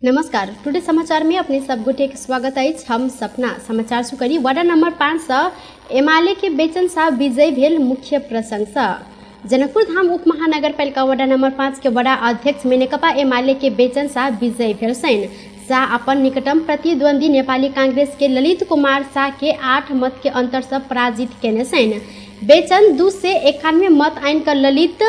नमस्कार, टुडे समाचार में अपने सब गोटे के स्वागत अछि। हम सपना समाचार सुकरी वार्ड नंबर 5 से एमाले के बेचन शाह विजयी भेल मुख्य प्रशंसा। जनकपुर धाम उप महानगरपालिका वार्ड नंबर 5 के वडा अध्यक्ष में नेकपा एमाले के बेचन शाह विजयी भेल छनि। शाह अपन निकटम प्रतिद्वंदी नेपाली कांग्रेस के ललित कुमार शाह के 8 मत के अंतर से पराजित केने छनि। बेचन 291 मत आनि कऽ ललित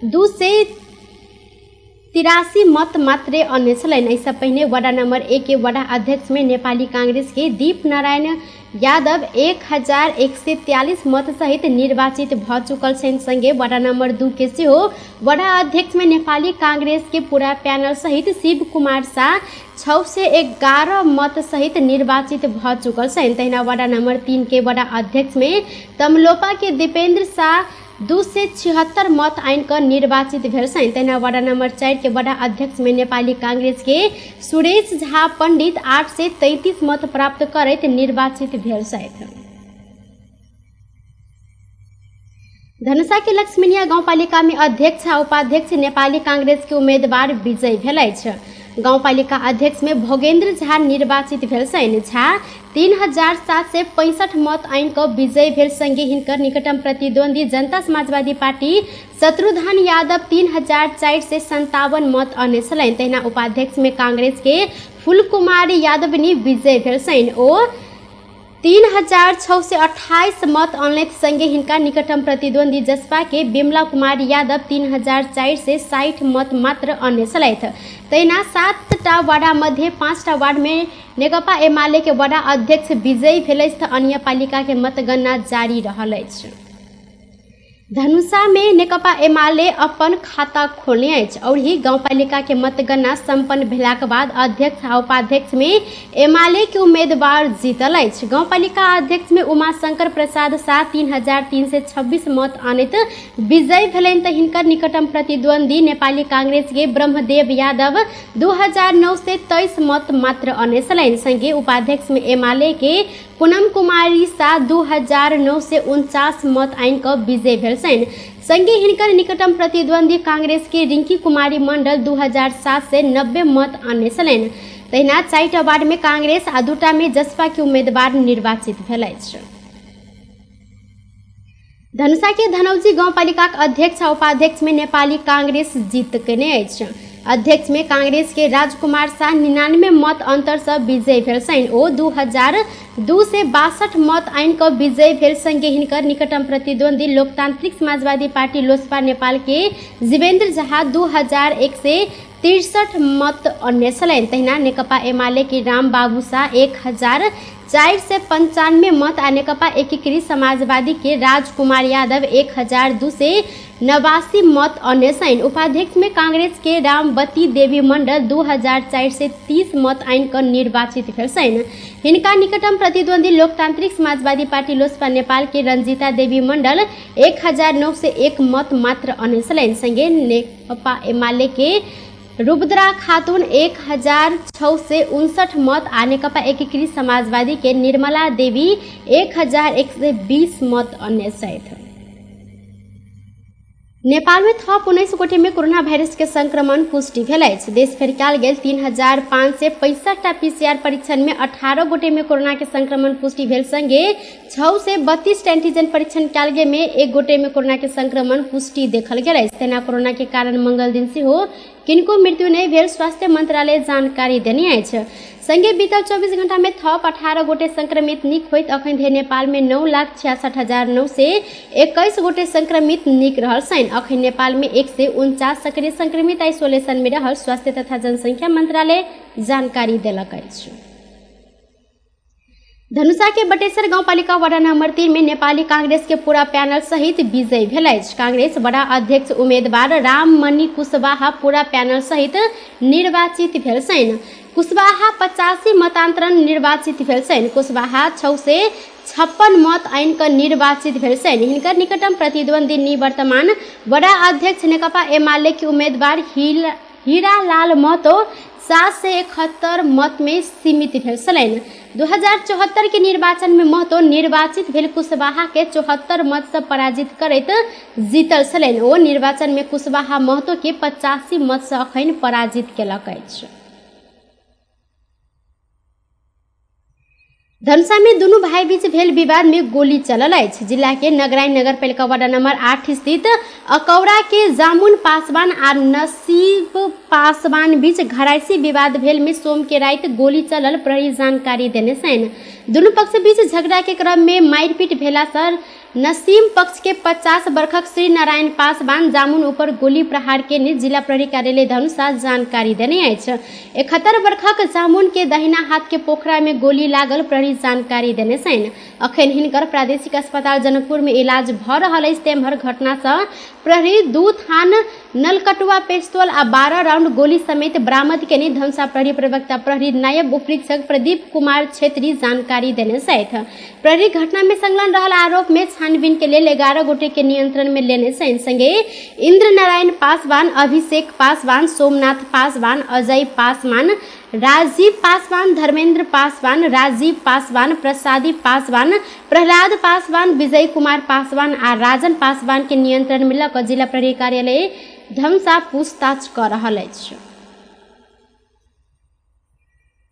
283 मत मात्रे अन्य छलनि। एहिसँ पहिने वडा नंबर 1 के वडा अध्यक्ष में नेपाली कांग्रेस के दीप नारायण यादव 1143 मत सहित निर्वाचित भऽ चुकल छनि। संगे वडा नंबर 2 के सेहो वडा अध्यक्ष में नेपाली कांग्रेस के पूरा पैनल सहित शिव कुमार शाह 611 मत सहित निर्वाचित भऽ चुकल छनि। तहिना वडा नंबर 3 के वडा अध्यक्ष में तमलोपा के दीपेंद्र शाह 276 मत आनि कऽ निर्वाचित भेल छनि। तहिना वार्ड नंबर 4 के वडा अध्यक्ष में नेपाली कांग्रेस के सुरेश झा पंडित 833 मत प्राप्त करैत निर्वाचित भेल छथि। धनुषा के लक्ष्मीनिया गाउँपालिका में अध्यक्ष आ उपाध्यक्ष नेपाली कांग्रेस के उम्मीदवार विजयी भेल अछि। गाउँपालिका अध्यक्ष में भोगेन्द्र झा निर्वाचित भेल छनि। झा 3765 मत आनि कऽ विजयी भेल संगे हिनकर निकटम प्रतिद्वंदी जनता समाजवादी पार्टी शत्रुघ्न यादव 3457 मत अने छलनि। तहिना उपाध्यक्ष में कांग्रेस के फूलकुमारी यादवनी विजयी भेल छनि। ओ 3628 मत अनलथि। संगे हिनका निकटम प्रतिद्वंदी जसपा के विमला कुमारी यादव 3460 मत मात्र अनने छलथि। तहिना 7टा वार्ड मध्ये 5टा वार्ड में नेकपा एमाले के वडा अध्यक्ष विजयी भेल अछि। अन्य पालिका के मतगणना जारी रहल अछि। धनुषा में नेकपा एमाले अपन खाता खोलने अछि और ही गाउँपालिका के मतगणना संपन्न भेलाक बाद अध्यक्ष आ उपाध्यक्ष में एमाले के उम्मीदवार जीतल अछि। गाउँपालिका अध्यक्ष में उमाशंकर प्रसाद शाह 3326 मत आनैत विजयी भेलनि। तऽ हिनकर निकटम प्रतिद्वंदी नेपाली कांग्रेस के ब्रह्मदेव यादव 2923 मत मात्र अने छलनि। संगे उपाध्यक्ष में एमाले के पूनम कुमारी शाह 2949 मत आनि कऽ विजयी भेल छनि। संगे हिनकर निकटम प्रतिद्वंदी कांग्रेस के रिंकी कुमारी मंडल 2790 मत आनने छलनि। तहिना 4टा वार्ड में कांग्रेस आ 2टा में जसपा के उम्मीदवार निर्वाचित भेल अछि। धनुषा के धनौजी गाउँपालिका अध्यक्ष आ उपाध्यक्ष में नेपाली कांग्रेस जीत केने अछि। अध्यक्ष में कांग्रेस के राजकुमार शाह 99 मत अंतर से विजयी भेल छनि। ओ 2262 मत आनि कऽ विजयी भेल। संगे हिनकर निकटम प्रतिद्वंदी लोकतांत्रिक समाजवादी पार्टी लोसपा नेपाल के जीवेंद्र झा 2163 मत अन्य छलनि। तहिना नेकपा एमाले के राम बाबू शाह 1495 मत आ नेकपा एकीकृत समाजवादी के राजकुमार यादव 1289 मत अन्य छनि। उपाध्यक्ष में कांग्रेस के रामवती देवी मंडल 2430 मत आनि कऽ निर्वाचित भेल छनि। हिनका निकटम प्रतिद्वंदी लोकतांत्रिक समाजवादी पार्टी लोसपा नेपाल के रंजीता देवी मंडल 1901 मत मात्र अन्य छलनि। संगे नेकपा एमाले के रुद्रा खातून 1659 मत आ नेकपा एकीकृत समाजवादी के निर्मला देवी 1120 मत अन्य छथि। नेपाल में थप 19 गोटे में कोरोना वायरस के संक्रमण पुष्टि भेल अछि। देश भरि कयल गेल 3565टा पीसीआर परीक्षण में 18 गोटे में कोरोना के संक्रमण पुष्टि भेल। संगे 632 एंटीजन परीक्षण कयल गेल में 1 गोटे में कोरोना के संक्रमण पुष्टि देखल गेल अछि। तहिना कोरोना के कारण मंगल दिन सेहो किनको मृत्यु नहि भेल स्वास्थ्य मंत्रालय जानकारी देने अछि। संगे बीतल 24 घंटा में थप 18 गोटे संक्रमित नीक होइत अखन धरि नेपाल में 9,66,921 गोटे संक्रमित नीक रहल छनि। अखन नेपाल में 149 सक्रिय संक्रमित आइसोलेशन में रहल स्वास्थ्य तथा जनसंख्या मंत्रालय जानकारी देलक अछि। धनुषा के बटेसर गाउँपालिका वडा नंबर 3 में नेपाली कांग्रेस के पूरा पैनल सहित विजयी भेल अछि। कांग्रेस वडा अध्यक्ष उम्मीदवार राममणि कुशवाहा पूरा पैनल सहित निर्वाचित भेल छनि। कुशवाहा 85 मतान्तरण निर्वाचित भेल छनि। कुशवाहा 656 मत आनि कऽ निर्वाचित भेल छनि। हिनकर निकटम प्रतिद्वंदी निवर्तमान वडा अध्यक्ष नेकपा एमाले के उम्मीदवार हीरालाल महतो 771 मत में सीमित भेल छलनि। 2074 के निर्वाचन में महतो निर्वाचित भेल कुशवाहा के 74 मत से पराजित करैत जीतल छलनि। ओ निर्वाचन में कुशवाहा महतो के 85 मत से अखन पराजित केलक अछि। धनुषा में दुनू भाई बीच भेल विवाद में गोली चलल अछि। जिला के नगराई नगरपालिका वार्ड नंबर 8 स्थित अकौरा के जामुन पासवान आ नसीब पासवान बीच घरायसी विवाद भेल में सोम के राति गोली चलल प्रहरी जानकारी देने छनि। दुनू पक्ष बीच झगड़ा के क्रम में मारपीट भेला सर नसीम पक्ष के 50 वर्षक श्री नारायण पासवान जामुन ऊपर गोली प्रहार के जिला प्रहरी कार्यालय धनुषा जानकारी देने अछि। 71 वर्षक जामुन के दहिना हाथ के पोखरा में गोली लागल प्रहरी जानकारी देने छनि। अखन हिनकर प्रादेशिक अस्पताल जनकपुर में इलाज भ रहल अछि। तेम्हर घटना से प्रहरी 2 थान नलकटुआ पिस्तौल आ 12 राउंड गोली समेत बरामद केने धनुषा प्रहरी प्रवक्ता प्रहरी नायब उपरीक्षक प्रदीप कुमार छेत्री जानकारी देने छथि। प्रहरी घटना में संलग्न रहल आरोप में छानबीन के लेल 11 गोटे के नियंत्रण में लेने छनि। संगे इंद्र नारायण पासवान, अभिषेक पासवान, सोमनाथ पासवान, अजय पासवान, राजीव पासवान, धर्मेंद्र पासवान, राजीव पासवान, प्रसादी पासवान, प्रहलाद पासवान, विजय कुमार पासवान आ राजन पासवान के नियंत्रण में लऽ कऽ जिला प्रहरी कार्यालय धनुषा पूछताछ कऽ रहल अछि।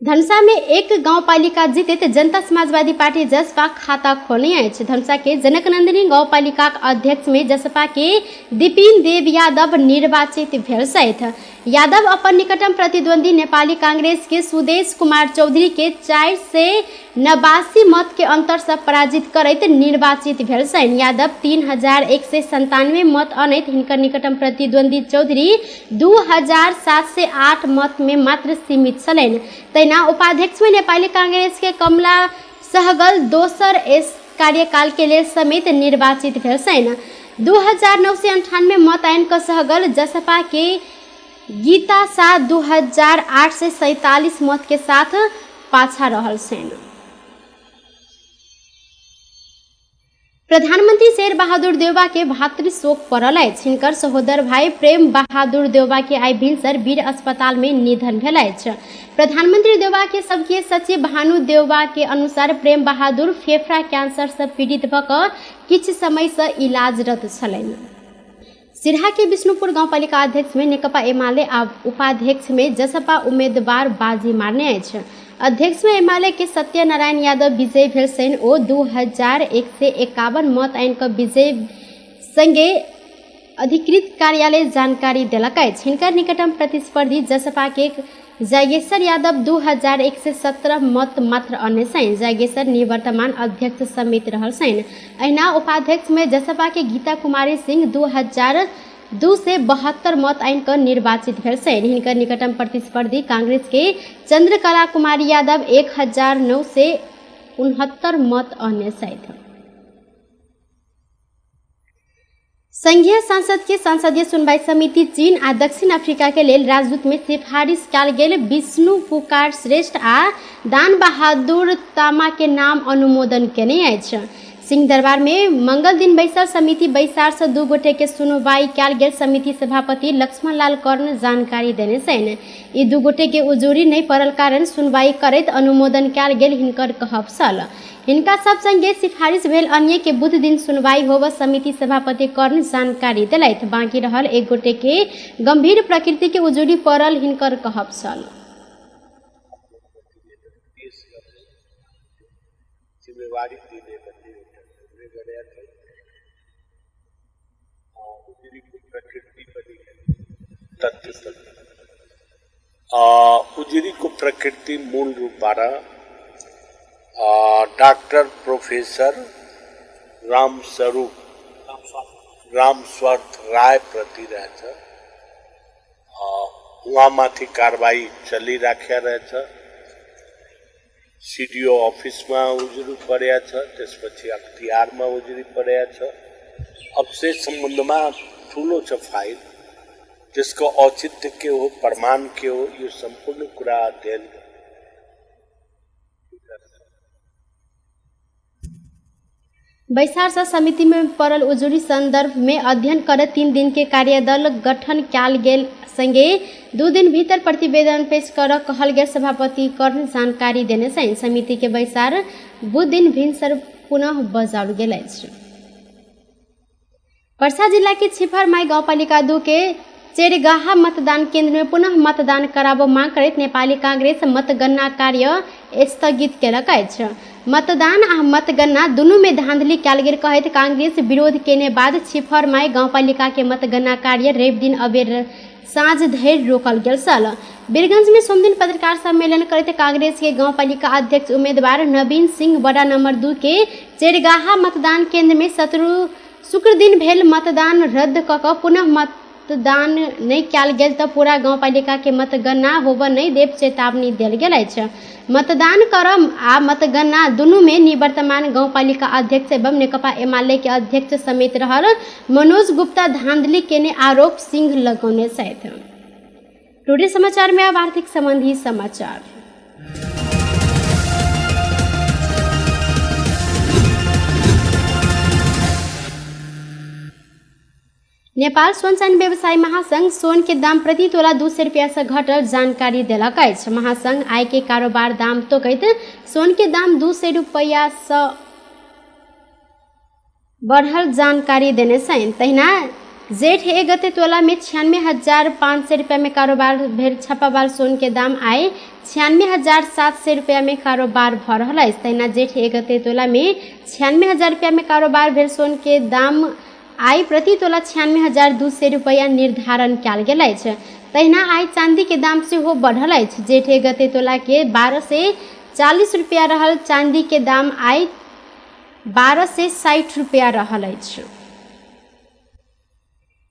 धनुषा में एक गाउँपालिका जीतैत जनता समाजवादी पार्टी जसपा खाता खोलने अछि। धनुषा के जनकनंदिनी गाउँपालिका अध्यक्ष में जसपा के दिपिन देव यादव निर्वाचित भेल छथि। यादव अपन निकटम प्रतिद्वंदी नेपाली कांग्रेस के सुदेश कुमार चौधरी के 489 मत के अंतर से पराजित करैत निर्वाचित भेल छनि। यादव 3197 मत अनैत हिनकर निकटम प्रतिद्वंदी चौधरी 2708 मत में मात्र सीमित छलनि। तहिना उपाध्यक्ष में नेपाली कांग्रेस के कमला सहगल दोसर एस कार्यकाल के लेल समेत निर्वाचित भेल छनि। 2998 मत आनि कऽ सहगल जसपा के गीता शाह 2847 मत के साथ पाछा रहल छनि। प्रधानमंत्री शेर बहादुर देउबा के भातृ शोक पड़ल अछि। हिनकर सहोदर भाई प्रेम बहादुर देउबा के आइ भिनसर वीर अस्पताल में निधन भेल अछि। प्रधानमंत्री देउबा के सबके सचिव भानु देउबा के अनुसार प्रेम बहादुर फेफड़ा कैंसर से पीड़ित भऽ कऽ किछु समय से इलाजरत छलनि। सिरहा के विष्णुपुर गाउँपालिका अध्यक्ष में नेकपा एमाले आ उपाध्यक्ष में जसपा उम्मीदवार बाजी मारने अछि। अध्यक्ष में एमाले के सत्यनारायण यादव विजय भेल छनि। ओ 2151 मत आनि कऽ विजय संगे अधिकृत कार्यालय जानकारी देलक अछि। हिनकर निकटम प्रतिस्पर्धी जसपा के जागेश्वर यादव 2117 मत मात्र अनने छनि। जागेश्वर निवर्तमान अध्यक्ष समेत रहल छनि। अहिना उपाध्यक्ष में जसपा के गीता कुमारी सिंह 2272 मत आनि कऽ निर्वाचित भेल छनि। हिनकर निकटम प्रतिस्पर्धी कांग्रेस के चंद्रकला कुमारी यादव 1969 मत अनने छथि। संघीय संसद के संसदीय सुनवाई समिति चीन आ दक्षिण अफ्रीका के लेल राजदूत में सिफारिश कयल गेल विष्णु पुकार श्रेष्ठ आ दान बहादुर तामा के नाम अनुमोदन केने अछि। सिंहदरबार में मंगल दिन बैसल समिति बैसार से 2 गोटे के सुनवाई कयल गेल समिति सभापति लक्ष्मण लाल कर्ण जानकारी देने छनि। ई 2 गोटे के उजूरी नहि पड़ल कारण सुनवाई करैत अनुमोदन कयल गेल हिनकर कहब छल। हिनका सब संगे सिफारिश भेल अन्य के बुध दिन सुनवाई होब समिति सभापति कर्ण जानकारी देलथि। बाकी रहल 1 गोटे के गंभीर प्रकृति के उजूरी पड़ल हिनकर कहब छल। जिम्मेवारी दिने भन्ने एउटा निर्णय गरेका थियौँ। उजुरीको प्रकृति पनि तथ्य पनि उजुरीको प्रकृति मूल रूपबाट डाक्टर प्रोफेसर रामस्वार्थ रायप्रति रहेछ। उहाँमाथि कारबाही चलिराखेको रहेछ। सिडिओ अफिसमा उजुरी परेको छ, त्यसपछि अख्तियारमा उजुरी परेको छ। अब से सम्बन्धमा ठुलो छ फाइल, त्यसको औचित्य के हो, प्रमाण के हो, यो सम्पूर्ण कुरा अध्ययन। बैसार से समिति में पड़ल उजुरी संदर्भ में अध्ययन कर 3 दिन के कार्यदल गठन कयल गेल संगे 2 दिन भीतर प्रतिवेदन पेश कर कहल गेल सभापति कर्ण जानकारी देने छनि। समिति के बैसार बुध दिन भिनसर पुनः बजाओल गेल अछि। पर्सा जिला के छिफरमाई गाउँपालिका 2 के चेरगाहा मतदान केन्द्र में पुनः मतदान कराबो मांग करैत नेपाली कांग्रेस मतगणना कार्य स्थगित केलक अछि। मतदान आ मतगणना दुनू में धांधली कयल गेल कहैत कांग्रेस विरोध केने बाद छिफरमाई गाउँपालिका के मतगणना कार्य रवि दिन अबेर साँझ धरि रोकल गेल छल। वीरगंज में सोमदिन पत्रकार सम्मेलन करैत कांग्रेस के गाउँपालिका अध्यक्ष उम्मीदवार नवीन सिंह वडा नंबर 2 के चेरगाहा मतदान केंद्र में शुक्र दिन भेल मतदान रद्द क कऽ पुनः मतदान नहि कयल गेल तऽ पूरा गाउँपालिका के मतगणना होबऽ नहि देब चेतावनी देल गेल अछि। मतदान करब आ मतगणना दुनू में निवर्तमान गाउँपालिका अध्यक्ष एवं नेकपा एमाले के अध्यक्ष समेत रहल मनोज गुप्ता धांधली केने आरोप सिंह लगौने छथि। टुडे समाचार में अब आर्थिक संबंधी समाचार। नेपाल सोन चानी व्यवसायी महासंघ सोन के दाम प्रति तोला 200 रुपया से घटल जानकारी देलक अछि। महासंघ आय के कारोबार दाम तोकैत सोन के दाम 200 रुपया से बढ़ल जानकारी देने छनि। तहिना जेठ 1 गते तोला में 96,500 रुपया में कारोबार भेल छापावाल सोन के दाम आइ 96,700 रुपया में कारोबार भऽ रहल अछि। तहिना जेठ 1 गते तोला में 96,000 रुपया में कारोबार भेल सोन के दाम आइ प्रति तोला 96,200 रुपया निर्धारण कयल गेल अछि। तहिना आइ चांदी के दाम सेहो बढ़ल अछि। जेठ 1 गते तोला के 1,240 रुपया रहल चांदी के दाम आइ 1,260 रुपया रहल अछि।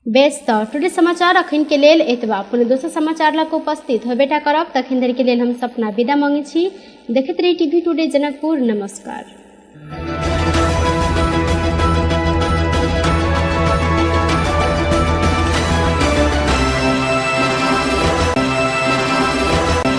बेस तऽ टुडे समाचार अखन के लेल एतबा। पुनः दोसर समाचार लऽ कऽ उपस्थित होबेटा करब। तखन धरि के लेल हम सपना विदा मांगै छी। देखैत रही टीवी टुडे जनकपुर। नमस्कार।